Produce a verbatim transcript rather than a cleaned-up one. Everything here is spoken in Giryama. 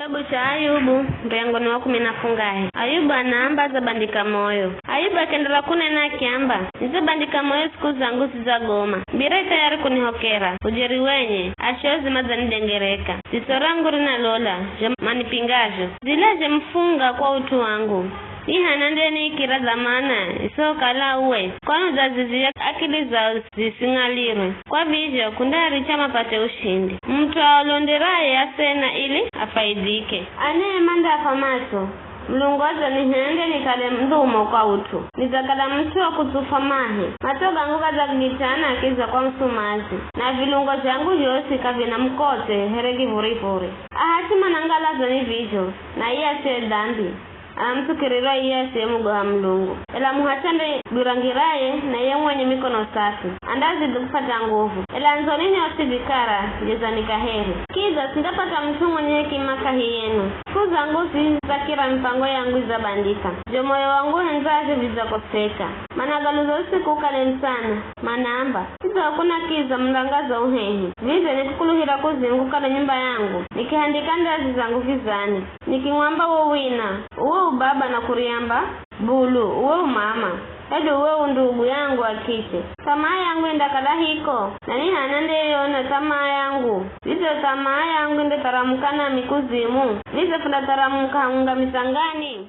Kitabu cha Ayubu, muryango ni wa kumi na fungahe. Ayubu anaamba adzabandika moyo. Ayubu akienderera kunena akiamba, "Nidzabandika moyo siku zangu zidzagoma. Mbira i tayari kunihokera, ujeri wenye, ashozi madzanidengereka. Dziso rangu rinalola zho manipingazho. Dzila zho mufunga kwa ut'u wangu. Ni hana nde niikira dhwamana isihokala uwe, kwani udzaziziya akili zao zising'alirwe. Kwa vizho, kundaaricha mapate ushindi. Mut'u aulonderaye asena ili afaidhike. Anaye mandafwa matso, Mulungu adzanihende nikale mulumo kwa ut'u. Nidzakala mut'u wa kutsufwa mahe. Matso gangu gadzagitana kiza kwa musumazi, na vilungo zhangu zhosi kavina mukote here kivurivuri. Ahachi manangalaza ni vizho, na iye asiye dambi anamutsukirirwa iye asiyemugoha Mulungu. Ela muhachi andegwirwa ngiraye na iye mwenye mikono safi, andazidi kupata nguvu. Ela ndzoni nyosi vikara, jezani kaheri. Kiza sindapata mut'u mwenye hekima kahi yenu. Siku zangu zidzakira, mipango yangu idzabandika. Zho moyo wangu uhendzazho vidzakoseka. Mana galuza usiku ukale mutsana, manaamba, 'Kiza kuna kiza, mulangaza uhehi.' Vize nikikuluhira kuzimu kukale nyumba yangu, nikihandika ndazi zangu vizani. Nikimwamba wo wina, uwe u baba, na kuriamba, 'Bulu, uwe u mama,' hedu uwe u ndugu yangu wa kiche. Thamaa yangu indakala hiko, na ni hana ndeyona thamaa yangu? Vize thamaa yangu indetharamuka nami kuzimu? Vize fundatharamuka hamwenga mitsangani?